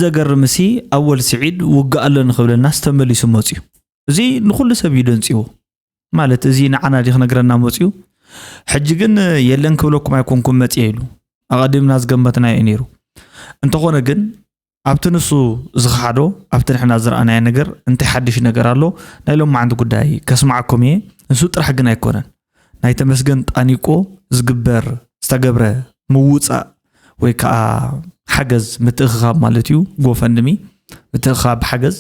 ዘገርም ሲ ኣወል ስዒድ ውግእ ኣሎ ንኽብለናስ ተመሊሱ መፅዩ። እዚ ንኹሉ ሰብ እዩ ደንፅዎ። ማለት እዚ ንዓና ድዩ ክነግረና መፅዩ? ሕጂ ግን የለን ክብለኩም ኣይኮንኩም መፅየ ኢሉ። ኣቐዲምና ዝገመትናዮ እዩ ነይሩ። እንተኾነ ግን ኣብቲ ንሱ ዝኸሓዶ፣ ኣብቲ ንሕና ዝረኣናዮ ነገር እንታይ ሓድሽ ነገር ኣሎ? ናይ ሎማዓንቲ ጉዳይ ከስምዓኩም እየ። ንሱ ጥራሕ ግን ኣይኮነን። ናይ ተመስገን ጣኒቆ ዝግበር ዝተገብረ ምውፃእ ወይ ከዓ ሓገዝ ምትእኽኻብ ማለት እዩ። ጎፈንድሚ ምትእኽኻብ ሓገዝ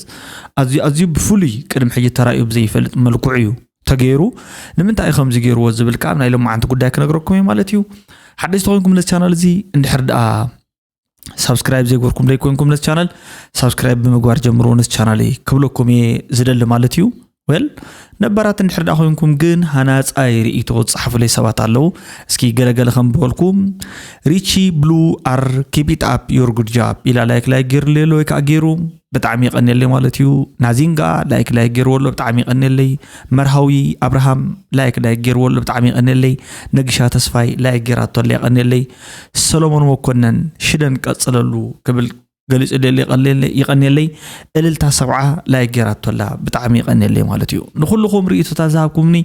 ኣዝዩ ኣዝዩ ብፍሉይ ቅድሚ ሕጂ ተራእዩ ብዘይፈልጥ መልክዑ እዩ ተገይሩ። ንምንታይ እዩ ከምዚ ገይርዎ ዝብል ከዓ ናይ ሎማዓንቲ ጉዳይ ክነግረኩም እየ ማለት እዩ። ሓደሽቲ ኮይንኩም ነዚ ቻናል እዚ እንድሕር ደኣ ሳብስክራይብ ዘይገርኩም ደይ ኮይንኩም ነዚ ቻናል ሳብስክራይብ ብምግባር ጀምሮ ነዚ ቻናል ክብለኩም እየ ዝደሊ ማለት እዩ። ወል ነባራት እንድሕር ደኣ ኮይንኩም ግን ሃናፃይ ርእይቶ ዝፀሓፉለይ ሰባት ኣለዉ። እስኪ ገለገለ ከም በልኩም፣ ሪቺ ብሉ ኣር፣ keep it up, your good job ኢላ ላይክ ላይክ ገይሩለይ ኣሎ ወይ ከዓ ገይሩ፣ ብጣዕሚ ይቐንየለይ ማለት እዩ። ናዚንጋ ላይክ ላይክ ገይርዎ ኣሎ፣ ብጣዕሚ ይቐንየለይ። መርሃዊ ኣብርሃም ላይክ ላይክ ገይርዎ ኣሎ፣ ብጣዕሚ ይቐንየለይ። ነግሻ ተስፋይ ላይክ ገይራቶ ኣላ፣ ይቐንየለይ። ሰሎሞን መኮነን ሽደን ቀፅለሉ ክብል ገሊፁ ደሊ፣ ይቐንየለይ። እልልታ ሰብዓ ላይክ ገይራቶ ኣላ፣ ብጣዕሚ ይቐንየለይ ማለት እዩ። ንኩልኹም ርእይቶታት ዝሃብኩምኒ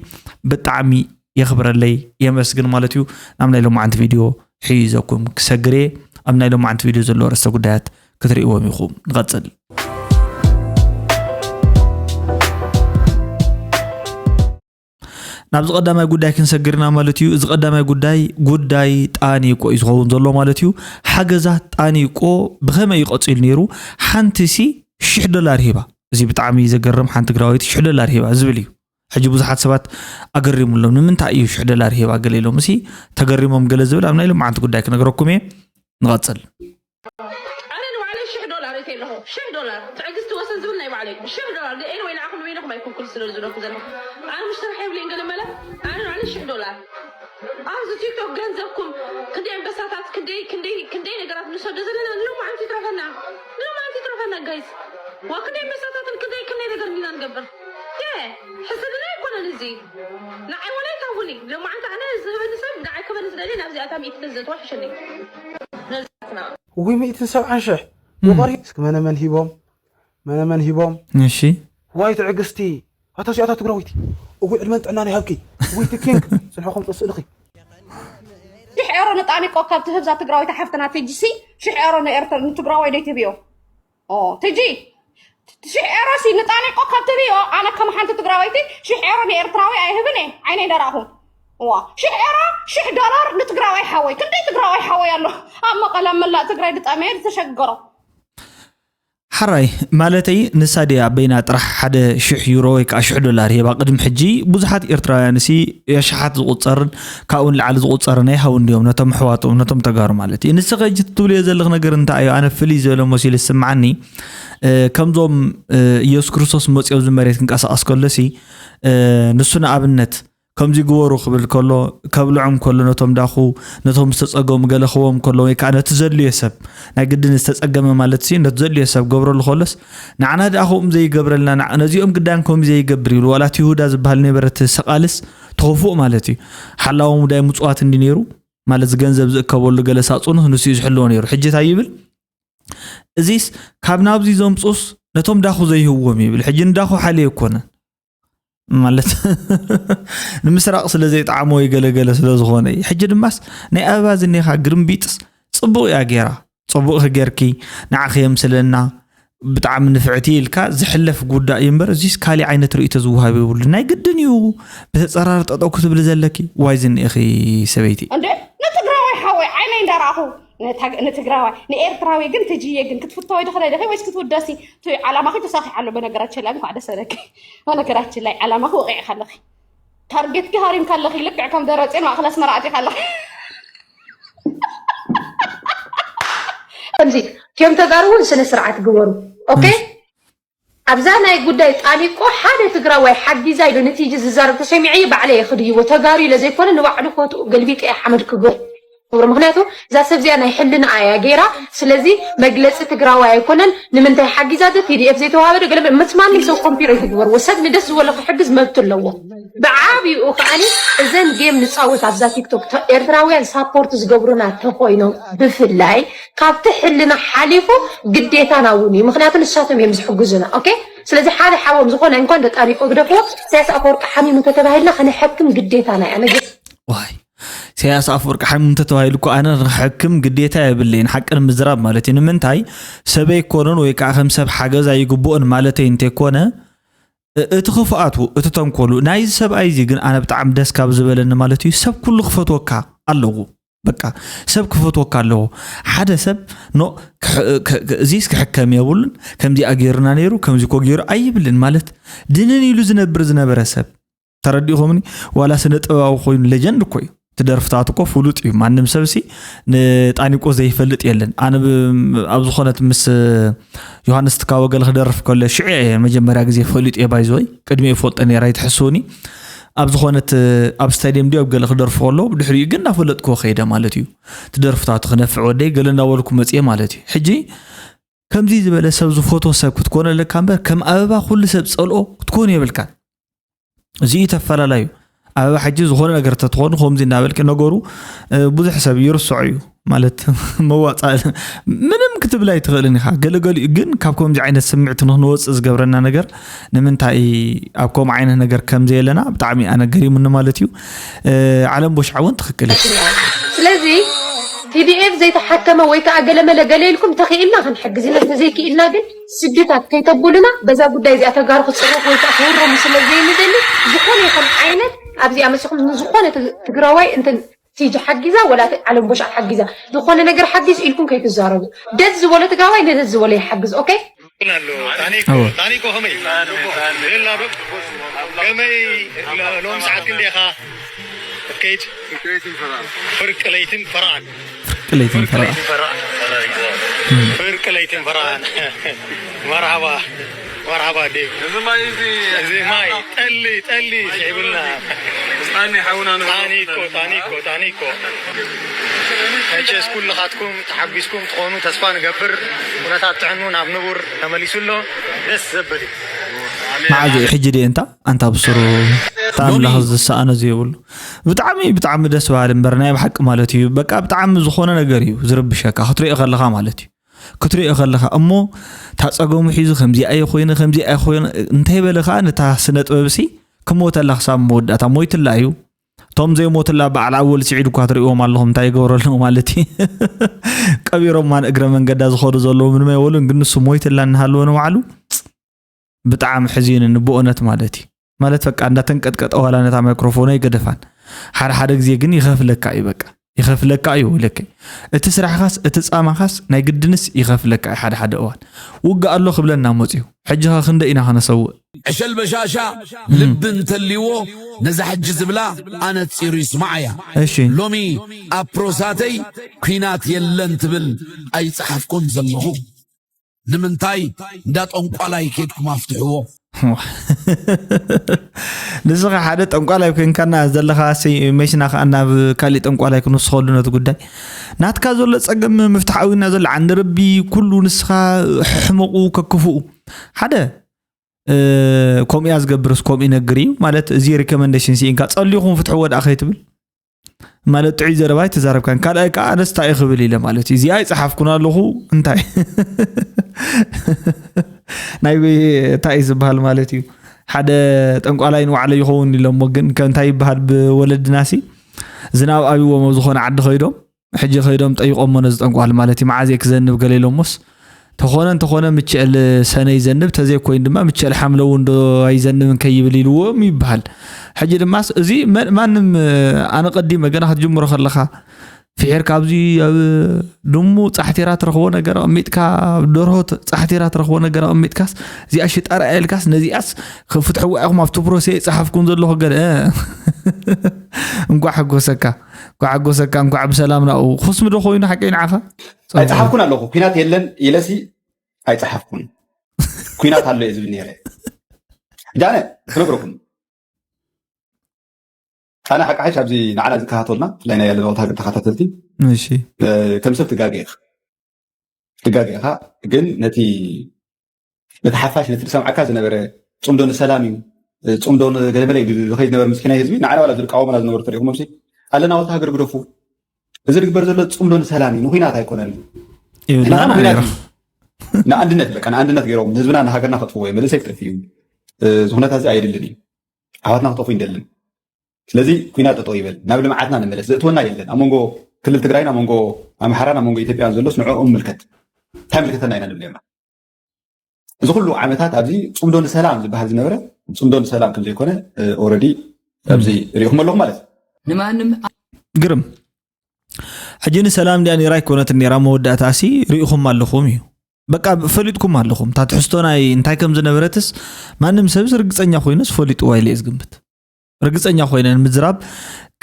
ብጣዕሚ የኽብረለይ፣ የመስግን ማለት እዩ። ናብ ናይ ሎማዓንቲ ቪድዮ ሒዘኩም ክሰግር እየ። ኣብ ናይ ሎማዓንቲ ቪድዮ ዘለዎ ርእሰ ጉዳያት ክትርእይዎም ኢኹም። ንቐፅል። ናብዚ ቀዳማይ ጉዳይ ክንሰግርና ማለት እዩ። እዚ ቀዳማይ ጉዳይ ጉዳይ ጣኒቆ እዩ ዝኸውን ዘሎ ማለት እዩ። ሓገዛት ጣኒቆ ብኸመይ እዩ ቀፂሉ ነይሩ? ሓንቲ ሲ ሽሕ ዶላር ሂባ። እዚ ብጣዕሚ ዘገርም፣ ሓንቲ ትግራወይቲ ሽሕ ዶላር ሂባ ዝብል እዩ። ሕጂ ብዙሓት ሰባት ኣገሪሙሎም፣ ንምንታይ እዩ ሽሕ ዶላር ሂባ ገለ ኢሎም ሲ ተገሪሞም ገለ ዝብል ኣብ ናይ ሎማዓንቲ ጉዳይ ክነግረኩም እየ። ንቐፅል። ኣነ ንባዕለይ ሽሕ ዶላር እየ ኣለኹ። ሽሕ ዶላር ትዕግስቲ ወሰን ዝብል ናይ ባዕለይ ሽሕ ዶላር። ኤን ወይ ንዓኹም ንበይንኹም ኣይኮንኩን ስለ ዝብለኩ ዘለኹ። ኣነ ምሽ ስራሕ የብለይን ገለ መለ። ኣነ ንባዕለይ ሽሕ ዶላር ኣብዚ ቲክቶክ ገንዘብኩም ክንደይ ኣንበሳታት ክንደይ ክንደይ ክንደይ ነገራት ንሰዶ ዘለና ንሎማዓንቲ ይትረፈና። ንሎማዓንቲ ይትረፈና ጋይስ። ዋ ክንደይ ኣንበሳታትን ክንደይ ክንደይ ነገር ኢና ንገብር። የ ሕሰብና ኣይኮነን እዚ። ንዓይ ወላ ይታውኒ። ሎማዓንቲ ኣነ ዝህበኒ ሰብ ንዓይ ክበኒ ዝደሊ ናብዚኣታ ሚእቲ ተዘትዋ ሕሸኒ። ነዛትና ውይ ሚእትን ሰብዓን ሽሕ ወቐሪ እስኪ መነመን ሂቦም መነመን ሂቦም እሺ ዋይ ትዕግስቲ ኣታ እዚኣታ ትግራዊት እውይ ዕድመን ጥዕናን ይሃብኪ እውይ ትኪንግ ፅንሖኹም ፀስእልኺ ሽሕ ኤሮ ንጣኒቆ ካብ ትህብዛ ትግራወይቲ ሓፍትና ትጂ ሲ ሽሕ ኤሮ ንኤርትራ ንትግራዋይ ደይ ትብዮ ኦ ትጂ ሽሕ ኤሮ ሲ ንጣኒቆ ካብ ትብዮ ኣነ ከም ሓንቲ ትግራወይቲ ሽሕ ኤሮ ንኤርትራዊ ኣይህብን እየ ዓይነይ ደራኹ ዋ ሽሕ ኤሮ ሽሕ ዶላር ንትግራዋይ ሓወይ ክንደይ ትግራዋይ ሓወይ ኣሎ ኣብ መቐለ መላእ ትግራይ ዝጠመየ ዝተሸገሮ ሓራይ ማለተይ ንሳ ድያ በይና ጥራሕ ሓደ ሽሕ ዩሮ ወይ ከዓ ሽሕ ዶላር ሂባ ቅድሚ ሕጂ ብዙሓት ኤርትራውያን ሲ የሽሓት ዝቁፀርን ካብኡ ንላዕሊ ዝቁፀርን ኣይሃውን ድዮም ነቶም ኣሕዋቶም ነቶም ተጋሩ ማለት እዩ ንስኸ ሕጂ ትብልዮ ዘለኽ ነገር እንታይ እዩ ኣነ ፍልይ ዝበለ መሲሉ ዝስምዓኒ ከምዞም ኢየሱስ ክርስቶስ መፅኦ ኣብዚ መሬት ክንቀሳቀስ ከሎ ሲ ንሱ ንኣብነት ከምዚ ግበሩ ክብል ከሎ ከብልዖም ከሎ ነቶም ዳኹ ነቶም ዝተፀገሙ ገለ ክቦም ከሎ ወይ ከዓ ነቲ ዘድልዮ ሰብ ናይ ግድን ዝተፀገመ ማለት ሲ ነቲ ዘድልዮ ሰብ ገብረሉ ከሎስ ንዓና ደኣ ከምኡ ዘይገብረልና ንዓ- ነዚኦም ግዳን ከምዚ ዘይገብር ይብሉ ዋላ እቲ ይሁዳ ዝበሃል ነበረ እቲ ሰቓልስ ተኸፍኦ ማለት እዩ ሓላዎም ውዳይ ምፅዋት እንዲ ነይሩ ማለት እዚ ገንዘብ ዝእከበሉ ገለ ሳፁንስ ንሱ እዩ ዝሕልዎ ነይሩ ሕጂ እንታይ ይብል እዚስ ካብ ናብዚ ዘምፁስ ነቶም ዳኹ ዘይህዎም ይብል ሕጂ ንዳኹ ሓልዮ ኣይኮነን ማለት ንምስራቕ ስለ ዘይጠዓሞ ይገለገለ ስለ ዝኾነ እዩ ሕጂ ድማስ ናይ ኣበባ ዝኒኻ ግርምቢጥስ ፅቡቕ እያ ገይራ ፅቡቕ ጌርኪ ንዓኺ የምስለና ብጣዕሚ ንፍዕቲ ኢልካ ዝሕለፍ ጉዳይ እዩ እምበር እዚስ ካሊእ ዓይነት ርእይቶ ዝወሃብ የብሉ ናይ ግድን እዩ ብተፀራር ጠጠው ክትብሊ ዘለኪ ዋይ ዝኒኢኺ ሰበይቲ እንዴ ንትግራዋይ ሓወይ ዓይነይ እንዳረኣኹ ንትግራዋይ ንኤርትራዊ ግን ትጅየ ግን ክትፍተወይ ድኽለ ዲኺ ወይስ ክትውደሲ ቱ ዓላማኺ ተሳኺ ኣሎ በነገራችን ላይ እንኳዕ ደስ ኣለኪ በነገራችን ላይ ዓላማኺ ወቂዕካ ኣለኺ ታርጌትኪ ሃሪምካ ኣለኺ ልክዕ ከም ደረፅን ማእኸል ኣስመራ ኣቲኻ ኣለኺ ከምዚ እቲኦም ተጋሩ እውን ስነ ስርዓት ግበሩ ኦኬ ኣብዛ ናይ ጉዳይ ጣኒቆ ሓደ ትግራዋይ ሓጊዛ ኢሉ ንቲጂ ዝዛረብ ተሰሚዐ ባዕለ የኽድይዎ ተጋሩ ኢለ ዘይኮነ ንባዕሉ ፎትኡ ገልቢጠ ሓመድ ክገ ክብሮ። ምክንያቱ እዛ ሰብ እዚኣ ናይ ሕልና እያ ገይራ። ስለዚ መግለፂ ትግራዋይ ኣይኮነን። ንምንታይ ሓጊዛ ዶ ቲዲኤፍ ዘይተዋሃበ ዶ ገለ ምስ ማንም ሰብ ኮምፒር ኣይትግበርዎ። ሰብ ንደስ ዝበሎ ክሕግዝ መብት ኣለዎ። ብዓብኡ ከዓኒ እዘን ጌም ንፃወት ኣብዛ ቲክቶክ ተ- ኤርትራውያን ሳፖርት ዝገብሩና ተኮይኖም ብፍላይ ካብቲ ሕልና ሓሊፉ ግዴታና እውን እዩ። ምክንያቱ ንሳቶም እዮም ዝሕግዙና። ኦኬ፣ ስለዚ ሓደ ሓዎም ዝኾነ እንኳን ደጣሪቆ ግደፍዎ። ኢሳያስ ኣፈወርቂ ሓሚሙ ተተባሂልና ከነሐክም ግዴታና እያ። ዋይ ኢሳያስ ኣፈወርቂ ሓሚሙ እንተተባሂሉ እኮ ኣነ ንክሕክም ግዴታ የብለይን። ሓቂ ንምዝራብ ማለት እዩ። ንምንታይ ሰበይ ኮነን ወይ ከዓ ከም ሰብ ሓገዝ ኣይግብኦን ማለተይ እንተይኮነ እ- እቲ ክፍኣቱ እቲ ተንኮሉ ናይዚ ሰብኣይ እዚ ግን ኣነ ብጣዕሚ ደስ ካብ ዝበለኒ ማለት እዩ ሰብ ኩሉ ክፈትወካ ኣለዎ። በቃ ሰብ ክፈትወካ ኣለዎ። ሓደ ሰብ ኖ እዚስ ክሕከም የብሉን፣ ከምዚ ኣገይርና ነይሩ፣ ከምዚ ኮ ገይሩ ኣይብልን። ማለት ድንን ኢሉ ዝነብር ዝነበረ ሰብ ተረዲእኹምኒ። ዋላ ስነ ጥበባዊ ኮይኑ ሌጀንድ እኮ እዩ። ትደርፍታት እኮ ፍሉጥ እዩ። ማንም ሰብሲ ንጣኒቆ ዘይፈልጥ የለን። ኣነ ኣብ ዝኾነት ምስ ዮሃንስ ትካወ ገለ ክደርፍ ከሎ ሽዑ እየ መጀመርያ ግዜ ፈሊጥ እየ። ባይዘወይ ቅድሚ እፈልጦ ነይረ ኣይትሕስውኒ። ኣብ ዝኾነት ኣብ ስታድየም ድዮ ኣብ ገለ ክደርፍ ከሎ ብድሕሪኡ ግን እናፈለጥክዎ ከይደ ማለት እዩ። ትደርፍታት ክነፍዕ ወደይ ገለ እናበልኩ መፅየ ማለት እዩ። ሕጂ ከምዚ ዝበለ ሰብ ዝፈቶ ሰብ ክትኮነ ኣለካ እምበር ከም ኣበባ ኩሉ ሰብ ፀልኦ ክትኮን የብልካን። እዚ እዩ ተፈላላዩ። ኣበባ ሕጂ ዝኾነ ነገር ተትኾኑ ከምዚ እናበልኪ ነገሩ ብዙሕ ሰብ ይርስዖ እዩ ማለት መዋፃ ምንም ክትብል ኣይትኽእልን ኢኻ። ገለገሊኡ ግን ካብ ከምዚ ዓይነት ስምዕቲ ንክንወፅእ ዝገብረና ነገር ንምንታይ ኣብ ከምኡ ዓይነት ነገር ከም ዘየለና ብጣዕሚ ኣነ ገሪሙኒ ማለት እዩ። ዓለም ቦሽዓ እውን ትኽክል እዩ። ስለዚ ቲዲኤፍ ዘይተሓከመ ወይ ከዓ ገለመለ ገለ ኢልኩም ተኽኢልና ክንሕግዝ ኢና፣ እንተዘይክኢልና ግን ስድታት ከይተቡሉና በዛ ጉዳይ እዚኣ ተጋሩ ክፅረፍ ወይ ከዓ ክውረሙ ስለ ዘይንደሊ ዝኾነ ይኹን ዓይነት ኣብዚኣ መፅኹም ንዝኾነ ትግራዋይ እንተ ቲጂ ሓጊዛ ወላ ዓለም ቦሻ ሓጊዛ ዝኾነ ነገር ሓጊዝ ኢልኩም ከይትዛረቡ። ደስ ዝበሎ ትግራዋይ ነደስ ዝበሎ ይሓግዝ። ኦኬ። ኣሎ ታኒኮ ታኒኮ ከመይ ሌላ ዶ ከመይ ሎም ሰዓት ክንደኻ ከይድ ፍርቂ ለይትን ፈርዓን ቅለይትን ፈራ ፍርቂ ለይትን ፈርዓን መርሃባ መርሃባ ዴቭ እዚ ማይ እዚ እዚ ማይ ጠሊ ጠሊ ስዒብና ጣኒ ሓውና ንብሎ ታኒኮ ታኒኮ ታኒኮ መቸስ ኩልኻትኩም ተሓጒስኩም ትኾኑ ተስፋ ንገብር። ኩነታት ጥዕኑ ናብ ንቡር ተመሊሱ ኣሎ። ደስ ዘብል እዩ። መዓዝ እዩ ሕጂ ድየ እንታ ኣንታ ብስሩ ተኣምላኽ ዝሰኣነ ዘይብሉ ብጣዕሚ ብጣዕሚ ደስ በሃሊ እምበር ናይ ብሓቂ ማለት እዩ። በቃ ብጣዕሚ ዝኾነ ነገር እዩ ዝርብሸካ ክትሪኦ ከለኻ ማለት እዩ። ክትሪኦ ከለኻ እሞ እታ ፀገሙ ሒዙ ከምዚኣ ይኮይነ ከምዚኣ ይኮይነ እንታይ በለ ከዓ ነታ ስነ ጥበብሲ ክሞተላ ክሳብ መወዳእታ ሞይትላ እዩ። እቶም ዘይሞትላ በዓል ኣወል ስዒድ እኳ ትሪእዎም ኣለኹም እንታይ ይገብረሎም ማለት እዩ። ቀቢሮማ ንእግረ መንገዳ ዝኸዱ ዘለዉ ምንም ኣይበሉን ግን ንሱ ሞይትላ እናሃለወ ንባዕሉ ብጣዕሚ ሕዚንኒ ብእውነት ማለት እዩ። ማለት በቃ እንዳተንቀጥቀጠ ዋላ ነታ ማይክሮፎን ኣይገደፋን። ሓደ ሓደ ግዜ ግን ይኸፍለካ እዩ በቃ ይኸፍለካ እዩ ወለከ እቲ ስራሕኻስ እቲ ፃማኻስ ናይ ግድንስ ይኸፍለካ እዩ ሓደ ሓደ እዋን ውግእ ኣሎ ክብለና መፅዩ ሕጂ ኸ ክንደ ኢና ኸነሰውእ ዕሸል በሻሻ ልቢ እንተልይዎ ነዛ ሕጂ ዝብላ ኣነፂሩ ይስማዓያ እሺ ሎሚ ኣብ ፕሮሳተይ ኲናት የለን ትብል ኣይፀሓፍኩን ዘለኹ ንምንታይ እንዳ ጠንቋላይ ኬድኩም ኣፍትሕዎ ንስኻ ሓደ ጠንቋላይ ኮይንካና ዘለኻ መሽና ከዓ ናብ ካሊእ ጠንቋላይ ክንውስኸሉ ነቲ ጉዳይ ናትካ ዘሎ ፀገም ምፍታሕ ኣዊና ዘሎ ዓንዲ ረቢ ኩሉ ንስኻ ሕመቑ ከክፍኡ ሓደ ከምኡያ ዝገብርስ ከምኡ ይነግር እዩ ማለት እዚ ሪኮመንዴሽን ሲኢንካ ፀልኹም ፍትሕዎ ደኣ ከይትብል ማለት ጥዑይ ዘረባ ኣይተዛረብካን ካልኣይ ከዓ ኣነስ እንታይ ክብል ኢለ ማለት እዩ እዚኣ ይፀሓፍኩን ኣለኹ እንታይ ናይ እንታይ እዩ ዝበሃል ማለት እዩ ሓደ ጠንቋላይ ንባዕለ ይኸውን ኢሎሞ ግን እንታይ ይበሃል ብወለድናሲ ዝናብ ኣብዎም ኣብ ዝኾነ ዓዲ ከይዶም ሕጂ ከይዶም ጠይቆሞ ነዚ ጠንቋል ማለት እዩ መዓዝ ክዘንብ ገለ ኢሎሞስ ተኾነ እንተኾነ ምችዕል ሰነ ይዘንብ ተዘይኮይን ድማ ምችዕል ሓምለዉ እንዶ ኣይዘንብን ከይብል ኢልዎም ይበሃል ሕጂ ድማስ እዚ ማንም ኣነ ቀዲመ ገና ክትጅምሮ ከለኻ ፍሒር ካብዚ ኣብ ድሙ ፃሕቲራ ትረኽቦ ነገር ኣቕሚጥካ ኣብ ደርሆ ፃሕቲራ ትረኽቦ ነገር ኣቕሚጥካስ እዚኣ ሽጣራ ኢልካስ ነዚኣስ ፍትሕዋ ኢኹም ኣብቲ ፕሮሴ ይፀሓፍኩም ዘለኹ ገለ እንኳዕ ሓጎሰካ እንኳዕ ሓጎሰካ እንኳዕ ብሰላም ናብኡ ክስሚ ዶ ኮይኑ ሓቀይ ንዓኻ ኣይፀሓፍኩን ኣለኹ ኩናት የለን ኢለሲ ኣይፀሓፍኩን ኩናት ኣሎ እየ ዝብል ነይረ ጃነ ክነግረኩም ኣነ ሓቂ ሓሽ ኣብዚ ንዓና ዝከታተሉና ብፍላይ ናይ ያለነው ሃገር ተኸታተልቲ እሺ እ፣ ከም ሰብ ትጋገ ኢኻ ትጋገ ኢኻ ግን ነቲ ነቲ ሓፋሽ ነቲ ዝሰምዓካ ዝነበረ ጽምዶ ንሰላም እዩ እ፣ ጽምዶ ንገለመለ እዩ ዝኸይድ ዝነበረ ምስኪናይ ህዝቢ ንዓና ዋላ ዝቃወሙና ዝነበሩ ተሪኹሞም ሲ ኣለና ወታ ሃገር ግደፉ እዚ ዝግበር ዘሎ ጽምዶ ንሰላም እዩ ንኹናት ኣይኮነን ይብላ ንዓና ነይሩ ንኹናት እዩ ንኣንድነት በቃ ንኣንድነት ገይሮም ንህዝብና ንሃገርና ከጥፍዎ እዩ መልእሰይ ክጠፍእ እዩ እዚ ኩነታት እዚ ኣየድልን እዩ ኣሕዋትና ክጠፉ ይደልን ስለዚ ኩናት ጠጠው ይበል ናብ ልምዓትና ንመለስ ዘእትወና የለን ኣብ መንጎ ክልል ትግራይን ኣብ መንጎ ኣምሓራን ኣብ መንጎ ኢትዮጵያን ዘሎስ ንዕኦም ምልከት እንታይ ምልከተና ኢና ንብል ና እዚ ኩሉ ዓመታት ኣብዚ ፅምዶ ንሰላም ዝበሃል ዝነበረ ፅምዶ ንሰላም ከምዘይኮነ ኦረዲ ኣብዚ ሪኢኹም ኣለኹም ማለት እዩ ንማንም ግርም ሕጂ ንሰላም እንዲያ ነራ ኣይኮነትን ነራ መወዳእታ ሲ ሪኢኹም ኣለኹም እዩ በቃ ፈሊጥኩም ኣለኹም እታ ትሕዝቶ ናይ እንታይ ከም ዝነበረትስ ማንም ሰብስ ርግፀኛ ኮይነስ ፈሊጥዋ ኢለ እየ ዝግምት ርግፀኛ ኮይነ ንምዝራብ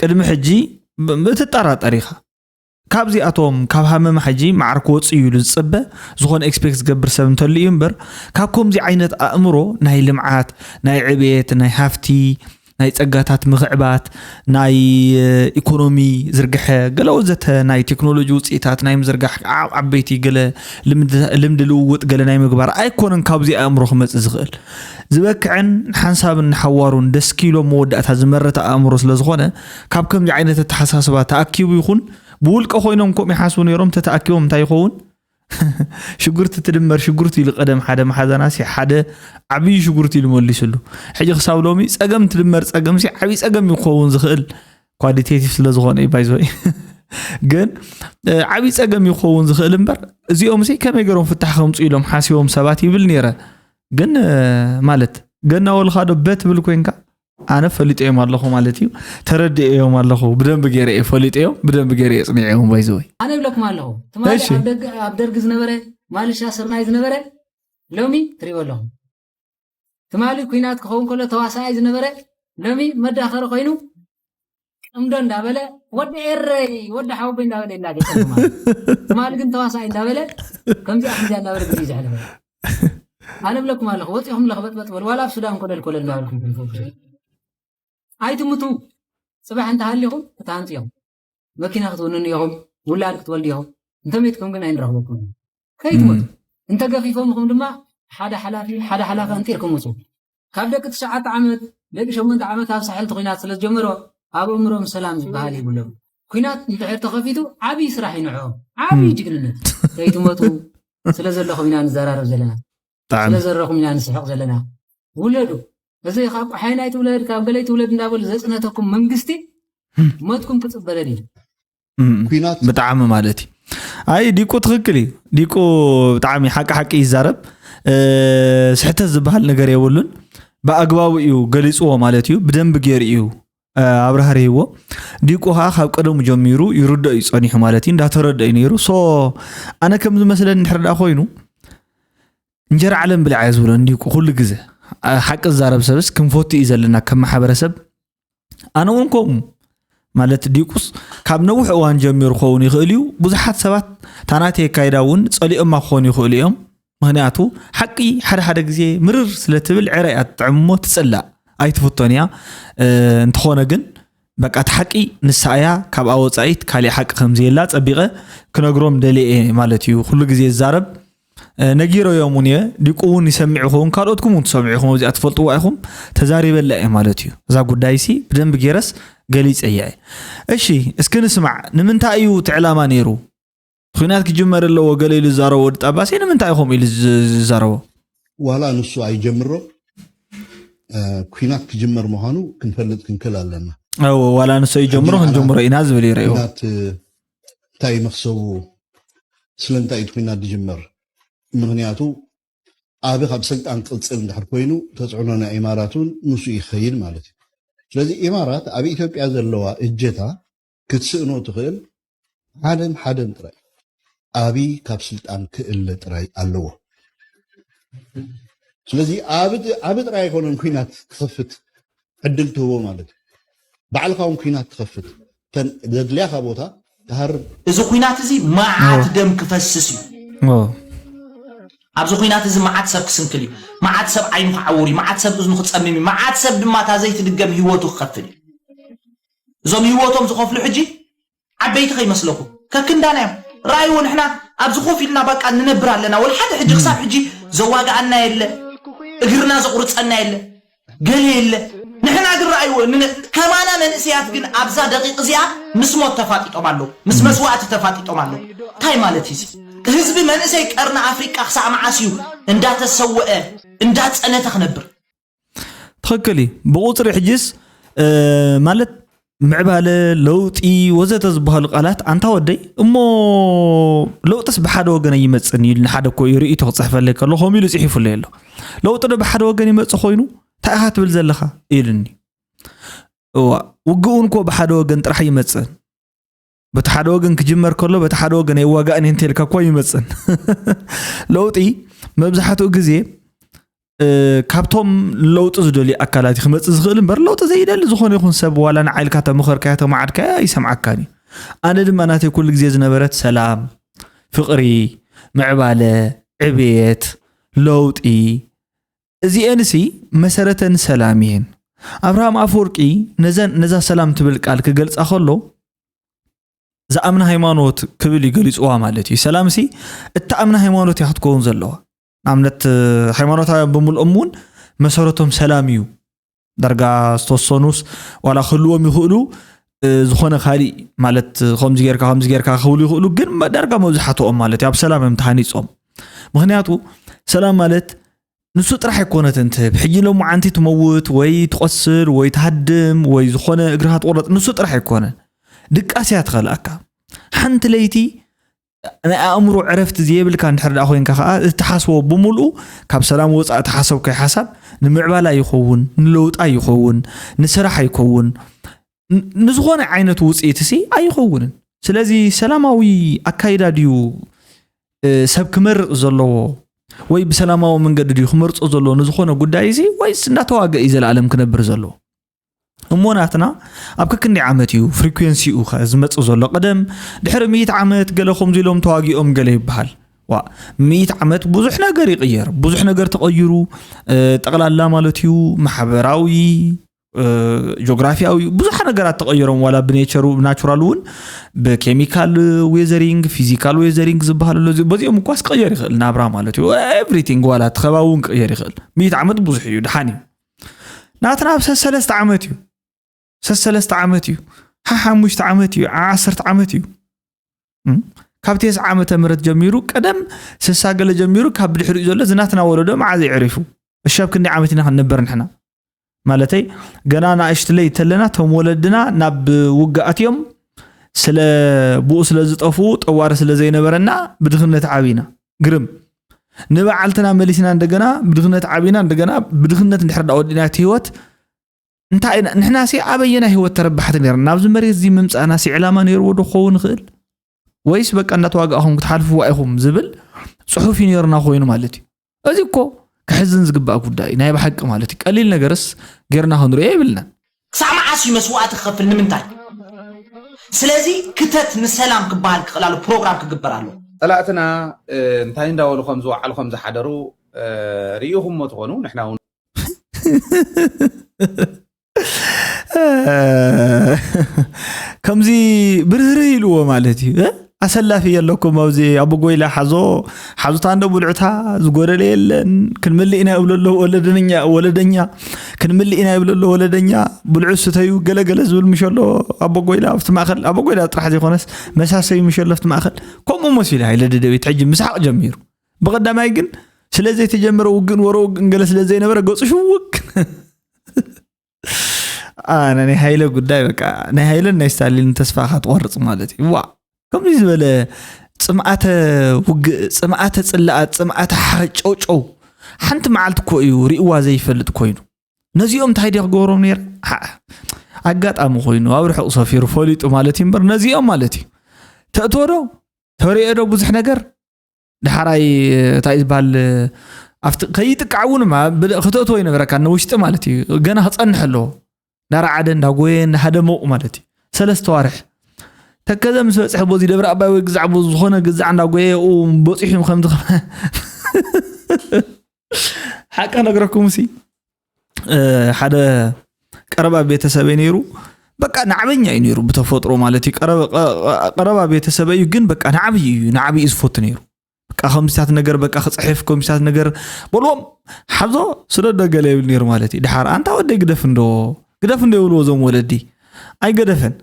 ቅድሚ ሕጂ ብትጠራጠር ኢኻ ካብዚኣቶም ካብ ሃመማ ሕጂ መዓር ክወፅእ እዩ ኢሉ ዝፅበ ዝኾነ ኤክስፔክት ዝገብር ሰብ እንተሉ እዩ እምበር ካብ ከምዚ ዓይነት ኣእምሮ ናይ ልምዓት ናይ ዕቤት ናይ ሃፍቲ ናይ ፀጋታት ምኽዕባት ናይ ኢኮኖሚ ዝርግሐ ገለ ወዘተ ናይ ቴክኖሎጂ ውፅኢታት ናይ ምዝርጋሕ ዓበይቲ ገለ ልምዲ ልውውጥ ገለ ናይ ምግባር ኣይኮነን ካብዚ ኣእምሮ ክመፅእ ዝኽእል ዝበክዐን ሓንሳብን ሓዋሩን ደስኪሎ መወዳእታ ዝመረተ ኣእምሮ ስለዝኾነ ካብ ከምዚ ዓይነት ኣተሓሳስባ ተኣኪቡ ይኹን ብውልቀ ኮይኖም ከምኡ ይሓስቡ ነይሮም ተተኣኪቦም እንታይ ይኸውን ሽጉርቲ ትድመር ሽጉርቲ ኢሉ ቀደም ሓደ መሓዛና ሲ ሓደ ዓብዪ ሽጉርቲ ኢሉ መሊስሉ ሕጂ ክሳብ ሎሚ ፀገም ትድመር ፀገም ሲ ዓብዪ ፀገም ይኸውን ዝኽእል ኳሊቴቲቭ ስለዝኾነ እዩ ባይዞይ ግን ዓብዪ ፀገም ይኸውን ዝኽእል እምበር እዚኦም ሲ ከመይ ገሮም ፍታሕ ከምፁ ኢሎም ሓሲቦም ሰባት ይብል ነይረ ግን ማለት ገና ወልኻዶ በት ብል ኮንካ ኣነ ፈሊጠዮም ኣለኹ ማለት እዩ ተረድኤዮም ኣለኹ ብደንብ ገይረ እየ ፈሊጠዮም ብደንብ ገይረ እየ ፅኒዐዮም ባይዘወይ ኣነ ይብለኩም ኣለኹ ትማሊ ኣብ ደርጊ ዝነበረ ማልሻ ስርናይ ዝነበረ ሎሚ ትሪእዎ ኣለኹም ትማሊ ኩናት ክኸውን ከሎ ተዋሳኣይ ዝነበረ ሎሚ መዳኸሪ ኮይኑ ቅምዶ እንዳበለ ወዲ ኤረይ ወዲ ሓወቦይ እንዳበለ ይላገ ትማሊ ግን ተዋሳኣይ እንዳበለ ከምዚኣ ከምዚኣ እንዳበለ ግዜ ዘሕለፈ ኣነ ብለኩም ኣለኹ ወፂኹም ለኽበጥበጥ በሉ ዋላ ኣብ ሱዳን ኮለል ኮለል እንዳበልኩም ኣይትምቱ ፅባሕ እንተሃሊኹም ክትሃንፅዮም መኪና ክትውንኑ ኢኹም ውላድ ክትወልዱ ኢኹም እንተመይትኩም ግን ኣይንረኽበኩም ከይትመቱ እንተገፊፎምኹም ድማ ሓደ ሓላፊ ሓደ ሓላፊ ኣንጢርኩም ውፁ ካብ ደቂ ትሽዓተ ዓመት ደቂ ሸሞንተ ዓመት ኣብ ሳሕል ኩናት ስለ ዝጀመሮ ኣብ እምሮም ሰላም ዝበሃል ይብሎም ኩናት እንድሕር ተኸፊቱ ዓብዪ ስራሕ ይንዕኦም ዓብዪ ጅግንነት ከይትመቱ ስለ ዘለኹም ኢና ንዘራረብ ዘለና ስለ ዘረኹም ኢና ንስሕቕ ዘለና ውለዱ እዚ ካብ ቆሓይ ናይ ትውለድ ካብ ገለይ ትውለድ እንዳበሉ ዘፅነተኩም መንግስቲ ሞትኩም ክፅበ ደልዩ ኩናት ብጣዕሚ ማለት እዩ ኣይ ዲቁ ትኽክል እዩ ዲቁ ብጣዕሚ ሓቂ ሓቂ ይዛረብ ስሕተት ዝበሃል ነገር የብሉን ብኣግባቡ እዩ ገሊፅዎ ማለት እዩ ብደንብ ገይሩ እዩ ኣብርሃ ርሂዎ ዲቁ ከዓ ካብ ቀደሙ ጀሚሩ ይርዶ እዩ ፀኒሑ ማለት እዩ እንዳተረዶ እዩ ነይሩ ሶ ኣነ ከም ዝመስለኒ እንድሕር ዳ ኮይኑ እንጀራ ዓለም ብልዓ እየ ዝብሎ እንዲሁ ኩሉ ግዜ ሓቂ ዝዛረብ ሰብስ ክንፈቱ እዩ ዘለና ከም ማሕበረሰብ ኣነ እውን ከምኡ ማለት ዲቁስ ካብ ነዊሕ እዋን ጀሚሩ ክኸውን ይኽእል እዩ ብዙሓት ሰባት ታናተ የካይዳ እውን ፀሊኦማ ክኾኑ ይኽእሉ እዮም ምክንያቱ ሓቂ ሓደ ሓደ ግዜ ምርር ስለትብል ዕረ እያ ትጥዕምሞ ትፅላእ ኣይትፍቶን እያ እንተኾነ ግን በቃ እቲ ሓቂ ንሳ እያ ካብኣ ወፃኢት ካሊእ ሓቂ ከምዘየላ ፀቢቐ ክነግሮም ደልየ እየ ማለት እዩ ኩሉ ግዜ ዝዛረብ ነጊረዮም እውን እየ ዲቁ እውን ይሰምዕ ይኸውን ካልኦትኩም እውን ትሰምዑ ኢኹም ኣብዚኣ ትፈልጥዋ ኢኹም ተዛሪበላ እየ ማለት እዩ እዛ ጉዳይ ሲ ብደንብ ገይረስ ገሊፀያ እየ እሺ እስኪ ንስማዕ ንምንታይ እዩ እቲ ዕላማ ነይሩ ኩናት ክጅመር ኣለዎ ገለ ኢሉ ዝዛረቦ ወዲ ጣባሲ ንምንታይ እዩ ከምኡ ኢሉ ዝዛረቦ ዋላ ንሱ ኣይጀምሮ ኩናት ክጅመር ምዃኑ ክንፈልጥ ክንክእል ኣለና ዋላ ንሶ ይጀምሮ ክንጀምሮ ኢና ዝብል ይረእዎ እንታይ መክሰቡ ስለምንታይ እቲ ኩናት ዝጅመር ምክንያቱ ኣቢ ካብ ስልጣን ክቅፅል እንድሕር ኮይኑ ተፅዕኖ ናይ ኢማራት እውን ንሱ ይኸይድ ማለት እዩ ስለዚ ኢማራት ኣብ ኢትዮጵያ ዘለዋ እጀታ ክትስእኖ ትኽእል ሓደን ሓደን ጥራይ ኣቢ ካብ ስልጣን ክእለ ጥራይ ኣለዎ ስለዚ ኣቢ ጥራይ ኣይኮነን ኩናት ክኸፍት ዕድል ትህቦ ማለት እዩ ባዕልካ እውን ኩናት ትኸፍት ተን ዘድልያካ ቦታ ትሃርም እዚ ኩናት እዚ መዓት ደም ክፈስስ እዩ ኣብዚ ኩናት እዚ መዓት ሰብ ክስንክል እዩ መዓት ሰብ ዓይኑ ክዓውር እዩ መዓት ሰብ እዝኑ ክፀምም እዩ መዓት ሰብ ድማ እታ ዘይትድገም ህይወቱ ክኸፍል እዩ እዞም ህይወቶም ዝኸፍሉ ሕጂ ዓበይቲ ከይመስለኩም ከክንዳና እዮም። ረኣይዎ፣ ንሕና ኣብዚ ኮፍ ኢልና በቃ ንነብር ኣለና። ወላ ሓደ ሕጂ ክሳብ ሕጂ ዘዋግኣና የለ፣ እግርና ዘቑርፀና የለ፣ ገለ የለ። ንሕና ግን ረኣይዎ፣ ን- ከማና መንእሰያት ግን ኣብዛ ደቂቕ እዚኣ ምስ ሞት ተፋጢጦም ኣለዉ፣ ምስ መስዋእቲ ተፋጢጦም ኣለዉ። እንታይ ማለት እዩ እዚ? ህዝቢ መንእሰይ ቀርኒ ኣፍሪቃ ክሳዕ መዓስ እዩ እንዳተሰወአ እንዳፀነተ ክነብር? ትኽክል እዩ። ብቁፅሪ ሕጅስ ማለት ምዕባለ፣ ለውጢ ወዘተ ዝበሃሉ ቃላት ኣንታ ወደይ እሞ ለውጥስ ብሓደ ወገን ኣይመፅን ኢሉ ንሓደ እኮ እዩ ርእይቶ ክፅሕፈለይ ከሎ ከምኡ ኢሉ ፅሒፉለይ ኣሎ። ለውጢ ዶ ብሓደ ወገን ይመፅእ ኮይኑ እንታይ ኢኻ ትብል ዘለኻ ኢሉኒ። እዋ ውግኡን እኮ ብሓደ ወገን ጥራሕ ይመፅእ። በቲ ሓደ ወገን ክጅመር ከሎ በቲ ሓደ ወገን ኣይዋጋእን እንተልካ እኳ ይመፅን። ለውጢ መብዛሕትኡ ግዜ ካብቶም ለውጢ ዝደልዩ ኣካላት ክመፅእ ዝኽእል እምበር ለውጢ ዘይደሊ ዝኾነ ይኹን ሰብ ዋላ ንዓይልካ ተምኸርካዮ ተማዓድካዮ ኣይሰምዓካን እዩ። ኣነ ድማ ናተይ ኩሉ ግዜ ዝነበረት ሰላም፣ ፍቕሪ፣ ምዕባለ፣ ዕብየት፣ ለውጢ እዚኤንሲ መሰረተን ሰላም እየን። ኣብርሃም ኣፈወርቂ ነዘን ነዛ ሰላም ትብል ቃል ክገልፃ ከሎ ዝኣምና ሃይማኖት ክብል እዩ ገሊፅዋ ማለት እዩ። ሰላምሲ እትኣምና ሃይማኖት እያ ክትከውን ዘለዋ። ንኣብነት ሃይማኖታውያን ብምልኦም እውን መሰረቶም ሰላም እዩ። ዳርጋ ዝተወሰኑስ ዋላ ክህልዎም ይኽእሉ ዝኾነ ካሊእ ማለት ከምዚ ጌርካ ከምዚ ጌርካ ክህብሉ ይኽእሉ፣ ግን ዳርጋ መብዝሓትኦም ማለት እዩ ኣብ ሰላም እዮም ተሃኒፆም። ምክንያቱ ሰላም ማለት ንሱ ጥራሕ ኣይኮነትን ትህብ። ሕጂ ሎማዓንቲ ትመውት ወይ ትቆስል ወይ ትሃድም ወይ ዝኾነ እግርኻ ትቆረፅ ንሱ ጥራሕ ኣይኮነን። ድቃስ እያ ትኸልኣካ። ሓንቲ ለይቲ ናይ ኣእምሮ ዕረፍቲ ዘየብልካ እንድሕር ደኣ ኮይንካ ከዓ እትሓስቦ ብምልኡ ካብ ሰላም ወፃእ እትሓሰብካዮ ሓሳብ ንምዕባላ ይኸውን፣ ንለውጣ ይኸውን፣ ንስራሕ ይኸውን፣ ን- ንዝኾነ ዓይነት ውፅኢት ሲ ኣይኸውንን። ስለዚ ሰላማዊ ኣካይዳ ድዩ እ፣ ሰብ ክመርፅ ዘለዎ ወይ ብሰላማዊ መንገዲ ድዩ ክመርፆ ዘለዎ ንዝኾነ ጉዳይ እዚ ወይስ እንዳተዋገ እዩ ዘለኣለም ክነብር ዘለዎ? እሞ ናትና ኣብ ከክንደይ ዓመት እዩ ፍሪኩንሲኡ ከ ዝመፅእ ዘሎ? ቀደም ድሕሪ ሚእቲ ዓመት ገለ ከምዚ ኢሎም ተዋጊኦም ገለ ይበሃል። ዋ ሚእቲ ዓመት ብዙሕ ነገር ይቕየር፣ ብዙሕ ነገር ተቐይሩ። ጠቕላላ ማለት እዩ ማሕበራዊ፣ ጂኦግራፊያዊ ብዙሕ ነገራት ተቐይሮም፣ ዋላ ብኔቸሩ ብናቹራል እውን ብኬሚካል ዌዘሪንግ ፊዚካል ዌዘሪንግ ዝበሃል ኣሎ። በዚኦም እኳስ ክቕየር ይኽእል ናብራ ማለት እዩ። ኤቭሪቲንግ ዋላ እቲ ከባቢ እውን ክቕየር ይኽእል። ሚእቲ ዓመት ብዙሕ እዩ፣ ድሓን እዩ። ናትና ኣብ ሰሰለስተ ዓመት እዩ፣ ሰሰለስተ ዓመት እዩ፣ ሓሓሙሽተ ዓመት እዩ፣ ዓሰርተ ዓመት እዩ። ካብ ቴስዓ ዓመተ ምህረት ጀሚሩ፣ ቀደም ስሳ ገለ ጀሚሩ ካብ ድሕሪኡ ዘሎ ዝናትና ወለዶ መዓዝ ይዕሪፉ? እሺ ኣብ ክንደይ ዓመት ኢና ክንነበር ንሕና? ማለተይ ገና ንኣሽትለይ ተለና እቶም ወለድና ናብ ውግእ ኣትዮም ስለ ብኡ ስለ ዝጠፍኡ ጠዋሪ ስለ ዘይነበረና ብድኽነት ዓቢና። ግርም ንበዓልትና መሊስና እንደገና ብድኽነት ዓቢና እንደገና ብድኽነት እንድሕር ዳ ወዲና እቲ ህይወት እንታይ ኢና ንሕና ሲ ኣበየና ህይወት ተረባሕቲ ነርና ናብዚ መሬት እዚ ምምፃእና ሲ ዕላማ ነይርዎ ዶ ክኸውን ይኽእል ወይስ በቃ እንዳተዋጋእኹም ክትሓልፍዋ ኢኹም ዝብል ፅሑፍ እዩ ነይርና ኮይኑ ማለት እዩ። እዚ እኮ ክሕዝን ዝግባእ ጉዳይ ናይ ብሓቂ ማለት እዩ። ቀሊል ነገርስ ጌርና ክንሪኦ የብልናን። ክሳዕ መዓስ እዩ መስዋእቲ ክኸፍል ንምንታይ? ስለዚ ክተት ንሰላም ክበሃል ክኽእል ኣሎ፣ ፕሮግራም ክግበር ኣሎ። ፀላእትና እንታይ እንዳበሉ ከም ዝወዓሉ ከም ዝሓደሩ ርኢኹሞ ትኾኑ ንሕና እውን ከምዚ ብርህርህ ኢልዎ ማለት እዩ። ኣሰላፊ የለኩም ኣብዚ ኣቦጎይላ ሓዞ ሓዙታ እንደ ብልዑታ ዝጎደለ የለን። ክንምልእ ኢና ይብሎ ኣሎ ወለደኛ ወለደኛ ክንምልእ ኢና ይብሎ ኣሎ ወለደኛ ብልዑ ስተዩ ገለገለ ዝብል ምሽ ኣሎ ኣቦጎይላ ኣብቲ ማእኸል ኣቦጎይላ ጥራሕ ዘይኮነስ መሳሰዩ ምሽ ኣሎ ኣብቲ ማእኸል ከምኡ መሲሉ ሃይለ ደደቢት ሕጂ ምስሓቕ ጀሚሩ። ብቐዳማይ ግን ስለ ዘይተጀመረ ውግእን ወረ ውግእን ገለ ስለ ዘይነበረ ገፁ ሽውክ ኣነ ናይ ሃይለ ጉዳይ በቃ ናይ ሃይለን ናይ ስታሊን ተስፋ ካትቆርፅ ማለት እዩ ዋ ከምዚ ዝበለ ፅምኣተ ውግእ ፅምኣተ ፅላኣት ፅምኣተ ሓጨውጨው ሓንቲ መዓልቲ እኮ እዩ ርእዋ ዘይፈልጥ ኮይኑ ነዚኦም እንታይ ድየ ክገብሮም ነይረ ኣጋጣሚ ኮይኑ ኣብ ርሑቕ ሰፊሩ ፈሊጡ ማለት እዩ እምበር ነዚኦም ማለት እዩ ተእትዎ ዶ ተሪኦ ዶ ብዙሕ ነገር ዳሕራይ እንታይ እዩ ዝበሃል ኣብቲ ከይጥቃዕ እውን ክተእትዎ ይነበረካ ንውሽጢ ማለት እዩ ገና ክፀንሕ ኣለዎ እንዳረዓደ እንዳጎየ እንዳሃደመኡ ማለት እዩ ሰለስተ ዋርሕ ተከዘ ምስ በፅሐ ቦዚ ደብረ ኣባይ ወይ ግዛዕ ቦዚ ዝኾነ ግዛዕ እንዳጎየ ኡ በፂሑ ከምዚ ሓቂ ክነግረኩም ሲ ሓደ ቀረባ ቤተሰበይ ነይሩ በቃ ናዕበኛ እዩ ነይሩ ብተፈጥሮ ማለት እዩ። ቀረባ ቤተሰበ እዩ፣ ግን በቃ ናዕቢ እዩ፣ ናዕቢ እዩ ዝፈቱ ነይሩ። በቃ ከምዚታት ነገር በቃ ክፅሕፍ፣ ከምዚታት ነገር በልዎም፣ ሓዞ፣ ስደዶ ገለ ይብል ነይሩ ማለት እዩ። ድሓር ኣንታ ወደይ ግደፍ እንዶ፣ ግደፍ እንዶ ይብልዎ እዞም ወለዲ። ኣይገደፈን።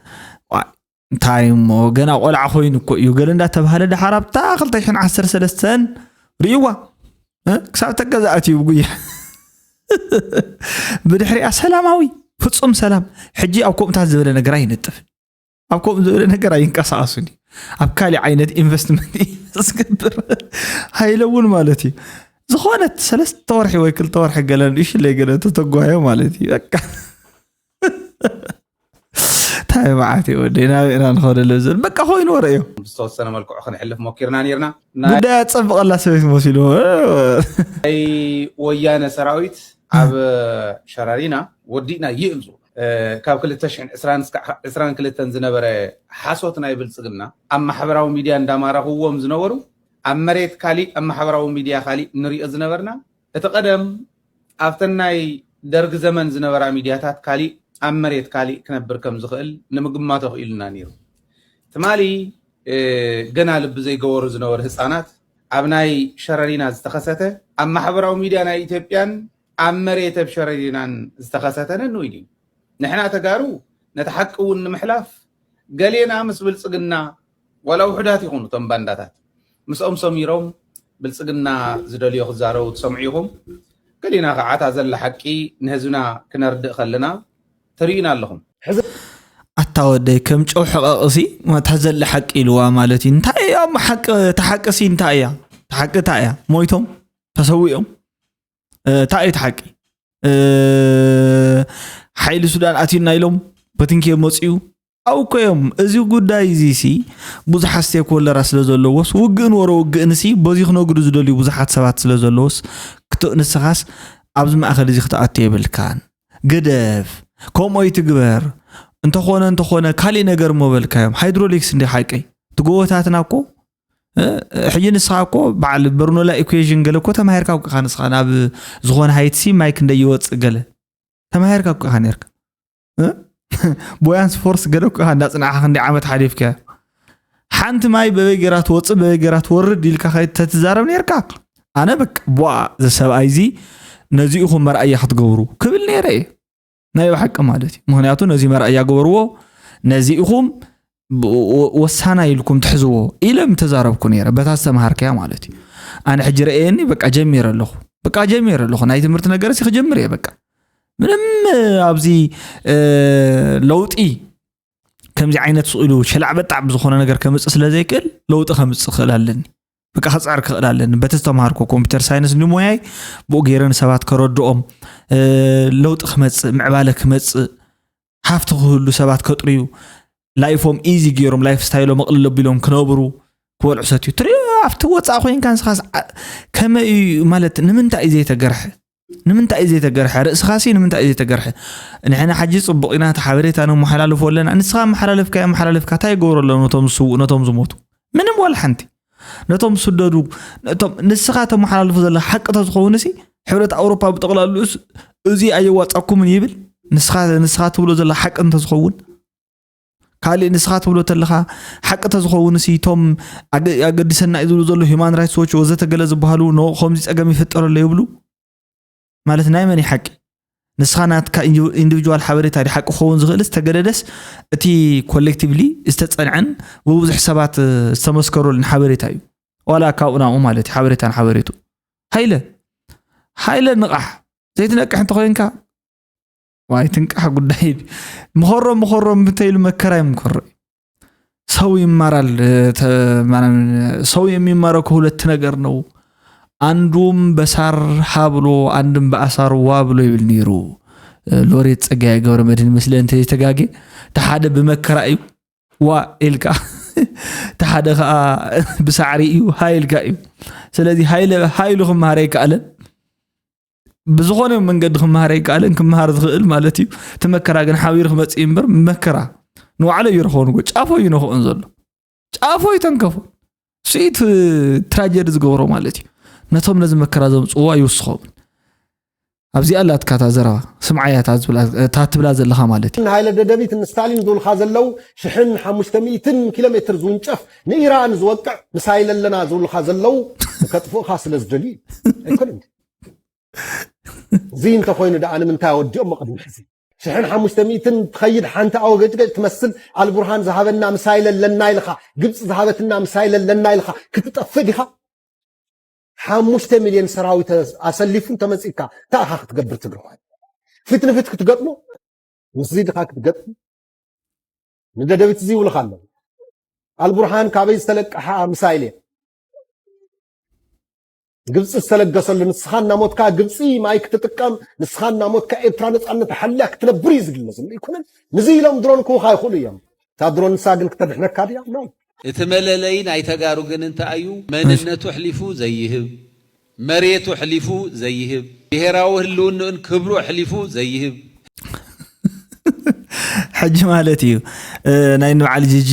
እንታይ እሞ ገና ቆልዓ ኮይኑ እኮ እዩ ገለ እንዳተባሃለ፣ ድሓር ኣብታ ክልተ ሽሕን ዓሰርተ ሰለስተን ርእይዋ ክሳብ ተገዛእት እዩ ብጉያ። ብድሕሪኣ ሰላማዊ፣ ፍፁም ሰላም። ሕጂ ኣብ ከምኡታት ዝበለ ነገር ኣይነጥፍን፣ ኣብ ከምኡ ዝበለ ነገር ኣይንቀሳቀሱን እዩ። ኣብ ካሊእ ዓይነት ኢንቨስትመንት እዩ ዝገብር። ሃይለ እውን ማለት እዩ። ዝኾነት ሰለስተ ወርሒ ወይ ክልተ ወርሒ ገለ ንእሽለይ ገለ ተተጓዮ ማለት እዩ። በቃ እንታይ መዓት እዩ ወደይ፣ ናበይ ኢና ንኸደሉ ዝብል በቃ ኮይኑ ወረ እዩ። ብዝተወሰነ መልክዑ ክንሕልፍ ሞኪርና ነርና። ጉዳይ ኣፀብቐላ ሰበይት መሲሉ። ናይ ወያነ ሰራዊት ኣብ ሸራሪና ወዲእና ይእምዙ ካብ ክልተ ሽሕን ዕስራን ክልተን ዝነበረ ሓሶት ናይ ብልፅግና ኣብ ማሕበራዊ ሚድያ እንዳማረኽዎም ዝነበሩ ኣብ መሬት ካሊእ ኣብ ማሕበራዊ ሚድያ ካሊእ ንሪኦ ዝነበርና እቲ ቀደም ኣብተን ናይ ደርጊ ዘመን ዝነበራ ሚድያታት ካሊእ ኣብ መሬት ካሊእ ክነብር ከም ዝኽእል ንምግማቶ ክኢሉና ነይሩ። ትማሊ ገና ልቢ ዘይገበሩ ዝነበሩ ህፃናት ኣብ ናይ ሸረሪና ዝተኸሰተ ኣብ ማሕበራዊ ሚድያ ናይ ኢትዮጵያን ኣብ መሬት ኣብ ሸረሪናን ዝተኸሰተ ነንውይ ድዩ? ንሕና ተጋሩ ነቲ ሓቂ እውን ንምሕላፍ ገሌና ምስ ብልፅግና ዋላ ውሑዳት ይኹኑ እቶም ባንዳታት ምስኦም ሰሚሮም ብልፅግና ዝደልዮ ክዛረቡ ትሰምዑ ኢኹም። ገሌና ከዓ እታ ዘላ ሓቂ ንህዝብና ክነርድእ ከለና ትርእዩና ኣለኹም። ኣታ ወደይ ከም ጨው ሕቐቕሲ እታ ዘላ ሓቂ ኢልዋ ማለት እዩ። እንታይ እዮም ሓቂ? እታ ሓቂ ሲ እንታይ እያ? እታ ሓቂ እንታይ እያ? ሞይቶም ተሰዊኦም እንታይ እዩ እቲ ሓቂ? ሓይሊ ሱዳን ኣትዩና ኢሎም በትንኪ መፅኡ ኣው እኮ እዮም። እዚ ጉዳይ እዚ ሲ ብዙሓት ስቴክሆልደራት ስለ ዘለዎስ ውግእን ወረ ውግእን ሲ በዚ ክነግሩ ዝደልዩ ብዙሓት ሰባት ስለ ዘለዎስ ክቶ ንስኻስ ኣብዚ ማእኸል እዚ ክትኣቱ የብልካን። ግደፍ፣ ከምኡ ይትግበር። እንተኾነ እንተኾነ ካሊእ ነገር እሞ በልካዮም። ሃይድሮሊክስ እንዲ ሓቀይ እቲ ጎቦታትና እኮ ሕጂ ንስኻ እኮ በዓል በርኖላ ኢኩዌዥን ገለ እኮ ተማሂርካ እኮ ኢኻ ንስኻ ናብ ዝኾነ ሃይትሲ ማይ ክንደይ ይወፅእ ገለ ተማሂርካ እኮ ኢኻ ነርካ። ቦያንስ ፎርስ ገለ እኮ ኢኻ እንዳፅናዕኻ ክንደይ ዓመት ሓሊፍካ። ሓንቲ ማይ በበይ ገይራ ትወፅእ በበይ ገይራ ትወርድ ኢልካ ተትዛረብ ነርካ። ኣነ በቃ ቧ ዘሰብኣይ እዚ ነዚኢኹም መርኣያ ክትገብሩ ክብል ነይረ እየ። ናይ ብሓቂ ማለት እዩ። ምክንያቱ ነዚ መርኣያ ገበርዎ፣ ነዚ ኢኹም ወሳና ኢልኩም ትሕዝዎ ኢለ ምተዛረብኩ ነይረ። በታ ዝተምሃርከያ ማለት እዩ። ኣነ ሕጂ ረእየኒ በቃ ጀሚረ ኣለኹ። በቃ ጀሚረ ኣለኹ። ናይ ትምህርቲ ነገር ሲ ክጀምር እየ በቃ። ምንም ኣብዚ ለውጢ ከምዚ ዓይነት ስቕ ኢሉ ሸላዕ በጣዕ ብዝኾነ ነገር ከምፅእ ስለ ዘይክእል ለውጢ ከምፅእ ክእል ኣለኒ። በቃ ክፅዕር ክኽእል ኣለኒ። በቲ ዝተምሃርኮ ኮምፒውተር ሳይንስ ንሞያይ ብኡ ገይረ ንሰባት ከረድኦም ለውጢ ክመፅእ ምዕባለ ክመፅእ ሃፍቲ ክህሉ ሰባት ከጥርዩ ላይፎም ኢዚ ገይሮም ላይፍ ስታይሎም ኣቕልል ኣቢሎም ክነብሩ ክበልዑ ሰትዩ ትሪኦ ኣብቲ ወፃእ ኮይንካ ንስኻስ ከመይ እዩ ማለት ንምንታይ እዩ ዘይተገርሐ ንምንታይ እዩ ዘይተገርሐ ርእስኻሲ ንምንታይ እዩ ዘይተገርሐ ንሕና ሓጂ ፅቡቕ ኢና እቲ ሓበሬታ ነመሓላልፎ ኣለና ንስኻ መሓላለፍካ የመሓላለፍካ እንታይ ይገብሩ ኣለዉ ነቶም ዝስውኡ ነቶም ዝሞቱ ምንም ዋላ ሓንቲ ነቶም ዝስደዱ ነቶም ንስኻ ተመሓላልፎ ዘለኻ ሓቂ ተዝኸውን ሲ ሕብረት ኣውሮፓ ብጠቕላሉስ እዚ ኣየዋፃኩምን ይብል ንስኻ ንስኻ ትብሎ ዘለኻ ሓቂ እንተዝኸውን ካሊእ ንስኻ ትብሎ ተለኻ ሓቂ ተዝኸውን ሲ ቶም ኣገዲሰና እዩ ዝብሉ ዘሎ ሂማን ራይትስ ዎች ወዘተ ገለ ዝበሃሉ ከምዚ ፀገም ይፍጠረሎ ይብሉ ማለት ናይ መን ሓቂ ንስኻ ናትካ ኢንዲቪጁዋል ሓበሬታ ዲ ሓቂ ክኸውን ዝኽእልስ ተገደደስ እቲ ኮሌክቲቭሊ ዝተፀንዐን ብብዙሕ ሰባት ዝተመስከረሉን ሓበሬታ እዩ ዋላ ካብኡ ናብኡ ማለት እዩ ሓበሬታን ሓበሬቱ ሃይለ ሃይለ ንቓሕ ዘይትነቅሕ እንተኮይንካ ዋይ ትንቃሕ ጉዳይ ምኸሮም ምኸሮም እንተይሉ መከራ ይምከሮ እዩ ሰው ይማራል ሰው የሚማረው ከሁለት ነገር ነው አንዱም በሳር ሀ ብሎ አንድም በአሳር ዋ ብሎ ይብል ነይሩ ሎሬት ጸጋዬ ገብረ መድህን ምስለ እንተ የተጋጌ ተሓደ ብመከራ እዩ ዋ ኢልካ ተሓደ ከዓ ብሳዕሪ እዩ ሃ ኢልካ እዩ ስለዚ ሃይለ ሃይሉ ክመሃረ ይከኣለን ብዝኾነ መንገዲ ክመሃር ኣይከኣልን ክመሃር ዝኽእል ማለት እዩ እቲ መከራ ግን ሓቢሩ ክመፅእ እምበር መከራ ንባዕሉ እዩ ረኸቦ ንጎ ጫፎ እዩ ነኽኦን ዘሎ ጫፎ እዩ ተንከፎ ስኢት ትራጀዲ ዝገብሮ ማለት እዩ ነቶም ነዚ መከራ ዘምፅዎ ይውስኸውን ኣብዚኣ ኣላትካ እታ ዘረባ፣ ስምዓያ እታ ዝብላ፣ እታ ትብላ ዘለኻ ማለት እዩ። ንሃይለ ደደቢት ንስታሊን ዝብሉኻ ዘለዉ ሽሕን ሓሙሽተ ሚእትን ኪሎ ሜትር ዝውንጨፍ ንኢራን ዝወቅዕ ምሳይል ኣለና ዝብሉኻ ዘለዉ ከጥፍኡኻ ስለ ዝደልዩ እዩ። ኣይኮነን። እዚ እንተኾይኑ ደኣ ንምንታይ ኣወዲኦም መቕድሚ ሕዚ ሽሕን ሓሙሽተ ሚእትን ትኸይድ ሓንቲ ኣወገጭገጭ ትመስል ኣልቡርሃን ዝሃበና ምሳይል ኣለና ኢልኻ ግብፂ ዝሃበትና ምሳይል ኣለና ኢልኻ ክትጠፍእ ዲኻ? ሓሙሽተ ሚልዮን ሰራዊት ኣሰሊፉ እንተመፂካ እንታይ ኢኻ ክትገብር ትግራዋይ? ፊት ንፊት ክትገጥሞ? ምስዚ ድኻ ክትገጥም? ንደደቢት እዚ ይብሉኻ ኣለዉ። ኣልቡርሃን ካበይ ዝተለቀሓ ምሳይል እየ? ግብፂ ዝተለገሰሉ ንስኻ እናሞትካ ግብፂ ማይ ክትጥቀም ንስኻ እናሞትካ ኤርትራ ነፃነት ሓልያ ክትነብር እዩ ዝግለጽ እምበር ኣይኮነን። ንዚ ኢሎም ድሮን ክውኻ ይኽእሉ እዮም። እታ ድሮን ንሳ ግን ክተድሕነካ ድያ? No። እቲ መለለይ ናይ ተጋሩ ግን እንታይ እዩ? መንነቱ ኣሕሊፉ ዘይህብ፣ መሬቱ ኣሕሊፉ ዘይህብ፣ ብሄራዊ ህልውንኡን ክብሩ ኣሕሊፉ ዘይህብ። ሕጂ ማለት እዩ፣ እ፣ ናይ ንበዓል ጂጂ፣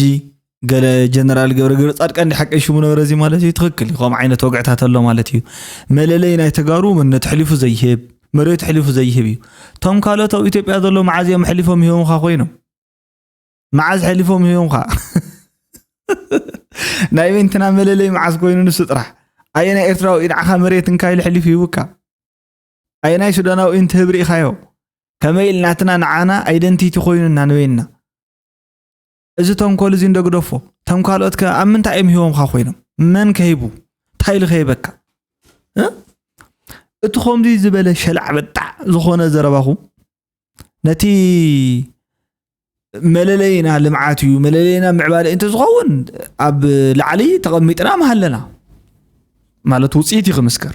ገለ ጀነራል ገብረ ገብረ ጻድቃን እንዲ ሓቀይ ሽሙ ነበረ እዚ ማለት እዩ። ትኽክል እዩ። ከምኡ ዓይነት ወግዕታት ኣሎ ማለት እዩ። መለለይ ናይ ተጋሩ መንነቱ ኣሕሊፉ ዘይህብ፣ መሬቱ ኣሕሊፉ ዘይህብ እዩ። እቶም ካልኦት ኣብ ኢትዮጵያ ዘሎ መዓዝ እዮም ኣሕሊፎም ሂቦምኻ ኮይኖም? መዓዝ ኣሕሊፎም ሂቦምኻ? ናይ ቤንትና መለለይ መዓዝ ኮይኑ ንሱ ጥራሕ። ኣየናይ ኤርትራዊ እዩ ንዓኻ መሬት እንካ ኢሉ ኣሕሊፉ ሂቡካ? ኣየናይ ሱዳናዊ እዩ እንትህብ ርኢኻዮ? ከመይ ኢል ናትና ንዓና ኣይደንቲቲ ኮይኑና ንበይንና? እዚ ተንኮል እዚ እንደግደፎ። እቶም ካልኦት ከ ኣብ ምንታይ እዮም ሂቦምኻ ኮይኖም? መን ከሂቡ? እንታይ ኢሉ ከሂበካ? እ? እቲ ከምዚ ዝበለ ሸላዕ በጣዕ ዝኾነ ዘረባኹም ነቲ መለለይና ልምዓት እዩ፣ መለለይና ምዕባለ እንተዝኸውን ኣብ ላዕሊ ተቐሚጥና ምሃለና። ማለት ውፅኢት እዩ ክምስከር።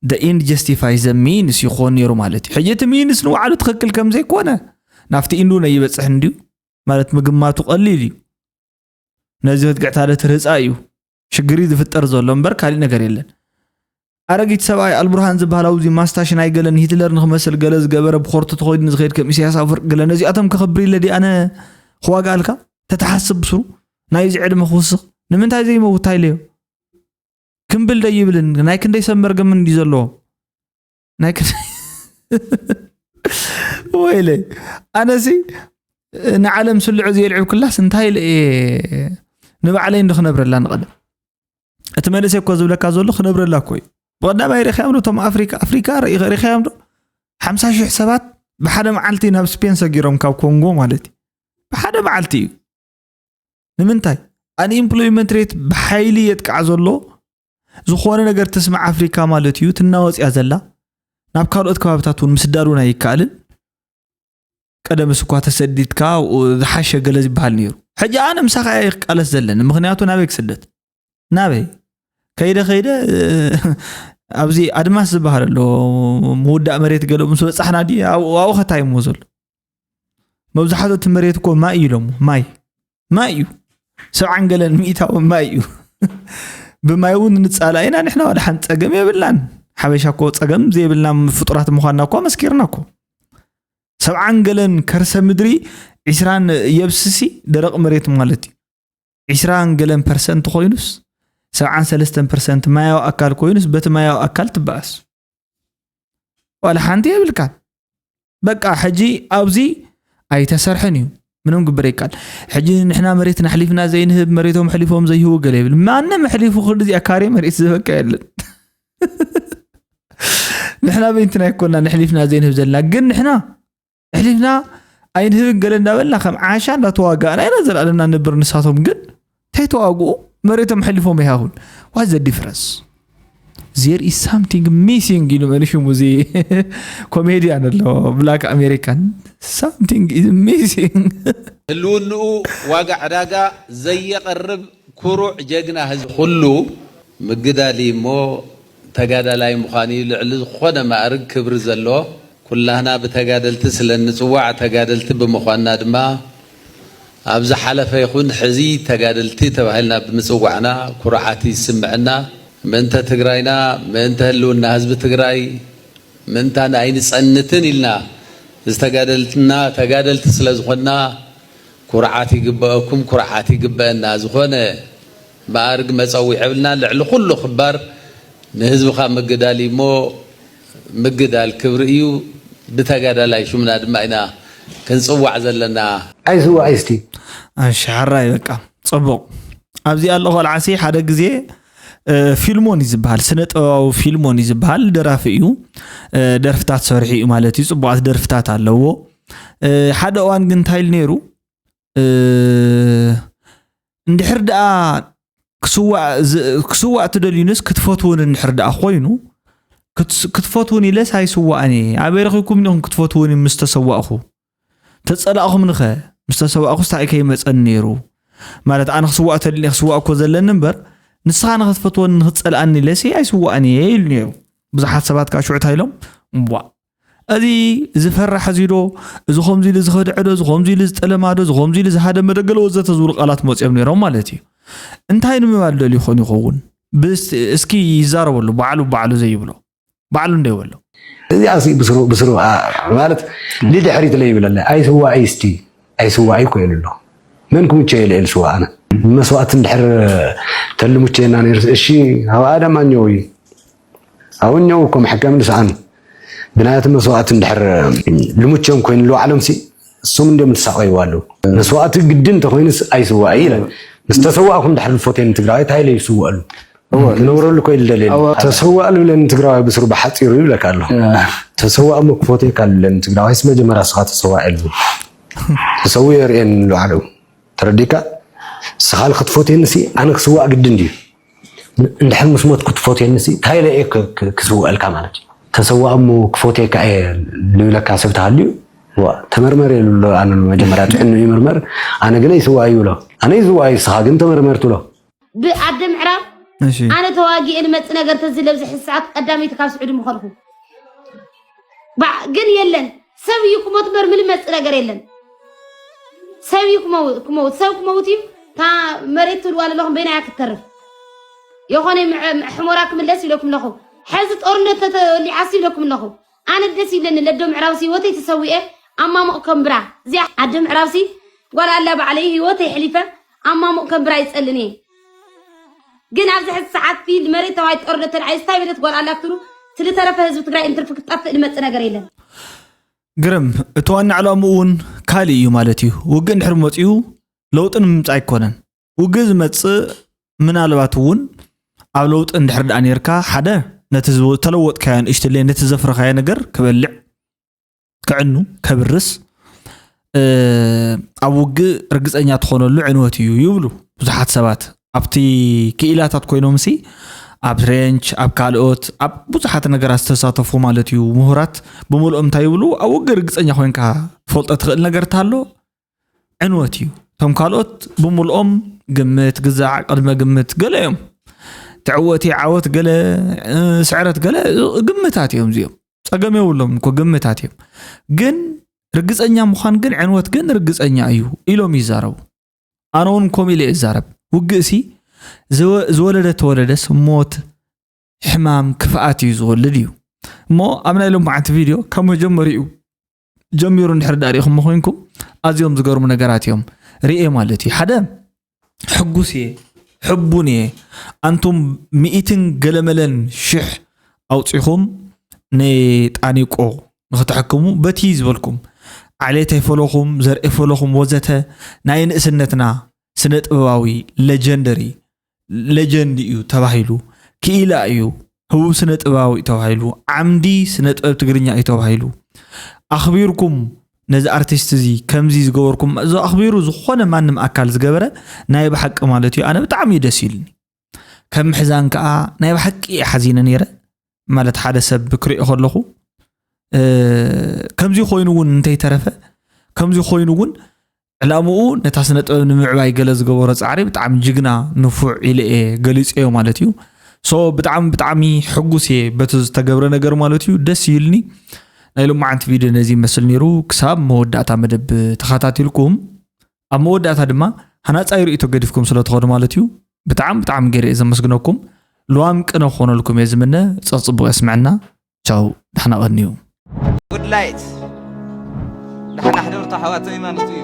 The end justify the means ይኾን ነይሩ ማለት እዩ። ሕጂ እቲ ሚንስ ንባዕሉ ትኽክል ከም ዘይኮነ ናብቲ ኢንዱ ነይበፅሕ እንድዩ ማለት ምግማቱ ቀሊል እዩ። ነዚ ክትግዕታለ ትርህፃ እዩ። ሽግሪ ዝፍጠር ዘሎ እምበር ካሊእ ነገር የለን። ኣረጊት ሰብኣይ ኣልቡርሃን ዝበሃል ኣብዚ ማስታሽ ናይ ገለን ሂትለር ንክመስል ገለ ዝገበረ ብኮርቱ ተኸይዱ ንዝኸይድ ከም ኢሳያስ ኣፈወርቂ ገለ ነዚኣቶም ከኽብር ኢለ ድኣነ ክዋጋኣልካ ተተሓስብ ብስሩ ናይዚ ዕድመ ክውስኽ ንምንታይ ዘይመውት ታይለዮ ክምብል ደይብልን ናይ ክንደይ ሰብ መርገምን እንዲ ዘለዎ ናይ ክንደይ ወይለይ ኣነሲ ንዓለም ስልዑ ዘየልዕብክላስ እንታይ ኢለ እየ ንባዕለይ እንዶ ክነብረላ ንቐደም እቲ መንእሰይ እኮ ዝብለካ ዘሎ ክነብረላ እኮ እዩ። ብቐዳማይ ርኢኻዮም ዶ እቶም ኣፍሪካ ኣፍሪካ ርኢኻዮም ዶ ሓምሳ ሽሕ ሰባት ብሓደ መዓልቲ ናብ ስፔን ሰጊሮም ካብ ኮንጎ ማለት እዩ ብሓደ መዓልቲ እዩ። ንምንታይ unemployment rate ብሓይሊ የጥቃዕ ዘሎ? ዝኾነ ነገር ትስማዕ ኣፍሪካ ማለት እዩ ትናወፅያ ዘላ ናብ ካልኦት ከባብታት እውን ምስዳድ እውን ኣይከኣልን። ቀደምስ እኳ ተሰዲድካ ዝሓሸ ገለ ዝበሃል ነይሩ። ሕጂ ኣነ ምሳኻ እየ ክቃለስ ዘለኒ ምኽንያቱ ናበይ ክስደት ናበይ ከይደ ከይደ ኣብዚ ኣድማስ ዝበሃል ኣሎ ምውዳእ መሬት ገለ ምስ በፃሕና ዲ ኣብኡ ከታይ እሞ ዘሎ መብዛሕትኡ እቲ መሬት እኮ ማይ እዩ ኢሎሞ ማይ ማይ እዩ ሰብዓን ገለን ሚእታዊ ማይ እዩ ብማይ እውን ንፃላ ኢና ንሕና ዋላ ሓንቲ ፀገም የብልናን ሓበሻ እኮ ፀገም ዘይብልና ፍጡራት ምኳንና እኳ መስኪርና እኮ ሰብዓን ገለን ከርሰ ምድሪ ዒስራን የብስሲ ደረቕ መሬት ማለት እዩ ዒስራን ገለን ፐርሰንት ኮይኑስ ሰብዓን ሰለስተን ፐርሰንት ማያዊ ኣካል ኮይኑስ በቲ ማያዊ ኣካል ትበኣስ ዋላ ሓንቲ የብልካን በቃ ሕጂ ኣብዚ ኣይተሰርሐን እዩ ምንም ግብር ይካል ሕጂ ንሕና መሬት ናሕሊፍና ዘይንህብ መሬቶም ሕሊፎም ዘይህቡ ገለ ይብል ማንም ሕሊፉ ክልዚኣ ካሬ መሬት ዝህበካ የለን ንሕና በይንትና ይኮና ንሕሊፍና ዘይንህብ ዘለና ግን ንሕና ኣሕሊፍና ኣይንህብን ገለ እንዳበልና ከም ዓሻ እንዳተዋጋእና ኢና ዘለኣለምና ንብር ንሳቶም ግን ተይተዋግኡ መሬቶም ሕሊፎም ኣይሃቡን what the difference there is something missing ኢሉ መን ሽሙ እዚ ኮሜድያን ኣሎ black American something is missing ህልውንኡ ዋጋ ዕዳጋ ዘየቐርብ ኩሩዕ ጀግና ህዝቢ ኩሉ ምግዳል እዩ እሞ ተጋዳላይ ምዃን እዩ ልዕሊ ዝኾነ ማእርግ ክብሪ ዘለዎ ኩላህና ብተጋደልቲ ስለ እንፅዋዕ ተጋደልቲ ብምዃንና ድማ ኣብ ዝሓለፈ ይኹን ሕዚ ተጋደልቲ ተባሂልና ብምፅዋዕና ኩርዓት ይስምዐና ምእንተ ትግራይና ምእንተ ህልውና ህዝቢ ትግራይ ምእንታን ኣይንፀንትን ኢልና ዝተጋደልትና ተጋደልቲ ስለ ዝኾንና ኩርዓት ይግበአኩም ኩርዓት ይግበአና ዝኾነ ማእርግ መፀውዒ የብልና ልዕሊ ኩሉ ክባር ንህዝብኻ ምግዳል እሞ ምግዳል ክብሪ እዩ። ብተጋዳላይ ሽምና ድማ ኢና ክንጽዋዕ ዘለና። ኣይስዋእ እስቲ። እሺ፣ ሕራይ በቃ። ጽቡቕ። ኣብዚ ኣሎ ቆልዓሲ ሓደ ግዜ ፊልሞን እዩ ዝበሃል፣ ስነ ጥበባዊ ፊልሞን እዩ ዝበሃል። ደራፊ እዩ። ደርፍታት ሰሪሑ እዩ ማለት እዩ። ጽቡቓት ደርፍታት ኣለዎ። ሓደ እዋን ግን እንታይ ኢሉ ነይሩ? እንድሕር ደኣ ክስዋእ ትደልዩንስ ክትፈትውን እንድሕር ደኣ ኮይኑ፣ ክትፈትውን ኢለስ ኣይስዋእን እየ። ኣበይ ረኺብኩም ዲኹም ክትፈትውን ምስ ተሰዋእኹ? ተጸላእኹምንኸ? ምስ ተሰዋእኹስ እንታይ ከይመጸኒ ነይሩ? ማለት ኣነ ክስዋእ ተልኒ ክስዋእ እኮ ዘለኒ እምበር፣ ንስኻ ንኽትፈትወኒ ንኽትጸልኣኒ ኢለሲ ኣይስዋእን እየ ኢሉ ነይሩ። ብዙሓት ሰባት ከዓ ሽዑ እንታይ ኢሎም? እምቧ፣ እዚ ዝፈራሕ እዚ ዶ፣ እዚ ከምዚ ኢሉ ዝኸድዐ ዶ፣ እዚ ከምዚ ኢሉ ዝጠለማ ዶ፣ እዚ ከምዚ ኢሉ ዝሃደመ ዶ፣ ገለ ወዘተ ዝብሉ ቃላት መፅኦም ነይሮም ማለት እዩ። እንታይ ንምባል ደልዩ ይኾን ይኸውን? ብስ- እስኪ ይዛረበሉ፣ ባዕሉ ባዕሉ ዘይብሎ፣ ባዕሉ እንደ ይበሎ። እዚኣ ሲ ብስሩ ብስሩ ኣ- ማለት ንድሕሪት ለይብለለ ኣይስዋእይ እስቲ ኣይስዋእይ እኮ ኢሉ ኣሎ። መን ክምቸ ኢለ ኢሉ ስዋ ኣነ መስዋእቲ እንድሕር ተልሙቸና ነይሩ እሺ ኣብ ኣዳም ኣኛው እዩ ኣውኛው እኮ መሕከም ንስኣን ብናያት መስዋእቲ እንድሕር ልሙቸም ኮይኑ ለዋዕሎም ሲ እሶም እንዲም ትሳቀይዋ ኣለዉ መስዋእቲ ግድን እንተኮይኑስ ኣይስዋእ ኢለ ምስ ተሰዋእኩም ድሕር ንፎቴን ትግራዋይ እንታይ ኢለ ይስወአሉ ክነብረሉ እኮ ኢሉ ደልየኒ ተሰዋእ ልብለኒ ትግራዋይ ብስሩ ብሓፂሩ ይብለካ ኣሎ ተሰዋእ እሞ ክፎቴካ ልብለኒ ትግራዋይስ መጀመርያ ስኻ ተሰዋእ ኢሉ ተሰዊኡ የርእየኒ ንባዕሉ ተረዲካ ስኻ ክትፎቴኒ ሲ ኣነ ክስዋእ ግድን ድዩ እንድሕር ምስ ሞትኩ ክትፎቴኒ ሲ እንታይ ኢለ እየ ክስውአልካ ማለት እዩ ተሰዋእ እሞ ክፎቴካ እየ ልብለካ ሰብ ተሃልዩ ተመርመር የሉ ኣሎ ኣነ መጀመርያ ጥዕኑ ይምርመር ኣነ ግን ኣይስዋእ ይብሎ ኣነ ይስዋእ ስኻ ግን ተመርመር ትብሎ ብኣደ ምዕራብ እሺ ኣነ ተዋጊኤ ልመጽእ ነገር ተዝለ ኣብዚ ሕዚ ሰዓት ቀዳመይቲ ካብ ስዑዲ ምኸድኩ ባ- ግን የለን ሰብ እዩ ክሞት በር ምልመጽእ ነገር የለን ሰብ እዩ ክመው- ክመውት ሰብ ክመውት እዩ እታ መሬት ትብልዋ ዘለኹም በይናያ ክትተርፍ የኾነ ምዐ- ምዐ- ሕሞራ ክምለስ ኢለኩም ኣለኹ ሕዚ ጦርነት ተተወሊዓስ ኢለኩም ኣለኹ ኣነ ደስ ይብለኒ ለዶ ምዕራብ ህይወተይ ተሰዊኤ ኣማሙቕ ከንብራ እዚኣ ዓዲ ምዕራብሲ ጓል ኣላ ባዕለይ ህይወተይ ሕሊፈ ኣማሙቕ ከንብራ ይጸልን እየ ግን ኣብዚ ሕዚ ሰዓት ፊልድ መሬት ተባይ ጦርነት ተልዓይስ እንታይ በለት ጓል ኣላ ክትብሉ ስልተረፈ ህዝቢ ትግራይ እንትርፊ ክጠፍእ ልመጽእ ነገር የለን ግርም እቲ ዋና ዕላምኡ እውን ካልእ እዩ ማለት እዩ ውግእ እንድሕር መፅኡ ለውጢ ንምምፃእ ኣይኮነን ውግእ ዝመፅእ ምናልባት እውን ኣብ ለውጢ እንድሕር ደኣ ነርካ ሓደ ነቲ ዝተለወጥካዮ ንእሽትለይ ነቲ ዘፍረኻዮ ነገር ክበልዕ ክዕኑ ከብርስ ኣብ ውግእ ርግፀኛ ትኾነሉ ዕንወት እዩ ይብሉ ብዙሓት ሰባት ኣብቲ ክኢላታት ኮይኖም ሲ ኣብ ሬንች ኣብ ካልኦት ኣብ ብዙሓት ነገራት ዝተሳተፉ ማለት እዩ ምሁራት ብምልኦም እንታይ ይብሉ ኣብ ውግእ ርግፀኛ ኮይንካ ትፈልጦ ትኽእል ነገር ታሎ ዕንወት እዩ እቶም ካልኦት ብምልኦም ግምት ግዛዕ ቅድመ ግምት ገለ እዮም ትዕወት ዓወት ገለ ስዕረት ገለ ግምታት እዮም እዚኦም ጸገም የብሎም እኮ ግምታት እዮም ግን ርግፀኛ ምዃን ግን ዕንወት ግን ርግፀኛ እዩ ኢሎም ይዛረቡ ኣነ እውን ኮም ኢለ ይዛረብ ውግእ ሲ ዝወለደ ተወለደስ ሞት ሕማም ክፍኣት እዩ ዝወልድ እዩ እሞ ኣብ ናይ ሎም መዓንቲ ቪድዮ ካብ መጀመሪኡ ጀሚሩ እንድሕር ዳሪእኹም ኮይንኩም ኣዝዮም ዝገርሙ ነገራት እዮም ርኤ ማለት እዩ ሓደ ሕጉስ እየ ሕቡን እየ ኣንቱም ሚእትን ገለመለን ሽሕ ኣውፂኹም ንጣኒቆ ንክትሕክሙ በቲ ዝበልኩም ዓሌት ኣይፈለኹም ዘርኢ ፈለኹም ወዘተ ናይ ንእስነትና ስነ ጥበባዊ ሌጀንደሪ ሌጀንድ እዩ ተባሂሉ ክኢላ እዩ ህቡብ ስነ ጥበባዊ እዩ ተባሂሉ ዓምዲ ስነ ጥበብ ትግርኛ እዩ ተባሂሉ ኣኽቢርኩም ነዚ ኣርቲስት እዚ ከምዚ ዝገበርኩም እዚ ኣኽቢሩ ዝኾነ ማንም ኣካል ዝገበረ ናይ ብሓቂ ማለት እዩ ኣነ ብጣዕሚ እዩ ደስ ኢልኒ ከም ምሕዛን ከዓ ናይ ብሓቂ እየ ሓዚነ ነይረ ማለት ሓደ ሰብ ክሪኦ ከለኹ ከምዚ ኮይኑ እውን እንተይተረፈ ከምዚ ኮይኑ እውን ዕላምኡ ነታ ስነ ጥበብ ንምዕባይ ገለ ዝገበሮ ፃዕሪ ብጣዕሚ ጅግና ንፉዕ ኢለ እየ ገሊፀዮ ማለት እዩ ሶ ብጣዕሚ ብጣዕሚ ሕጉስ እየ በቲ ዝተገብረ ነገር ማለት እዩ ደስ ይብልኒ ናይ ሎማዓንቲ ቪድዮ ነዚ ይመስል ነይሩ ክሳብ መወዳእታ መደብ ተኸታቲልኩም ኣብ መወዳእታ ድማ ሃናፃይ ርእቶ ገዲፍኩም ስለትኸዱ ማለት እዩ ብጣዕሚ ብጣዕሚ ገይረ እየ ዘመስግነኩም ልዋም ቅነ ክኾነልኩም እየ ዝምነ ፀፅቡቅ የስምዐና ቻው ደሕና ቀንዩ ጉድላይት ዳሕና ሕደርቶ ሓዋተይ ማለት እዩ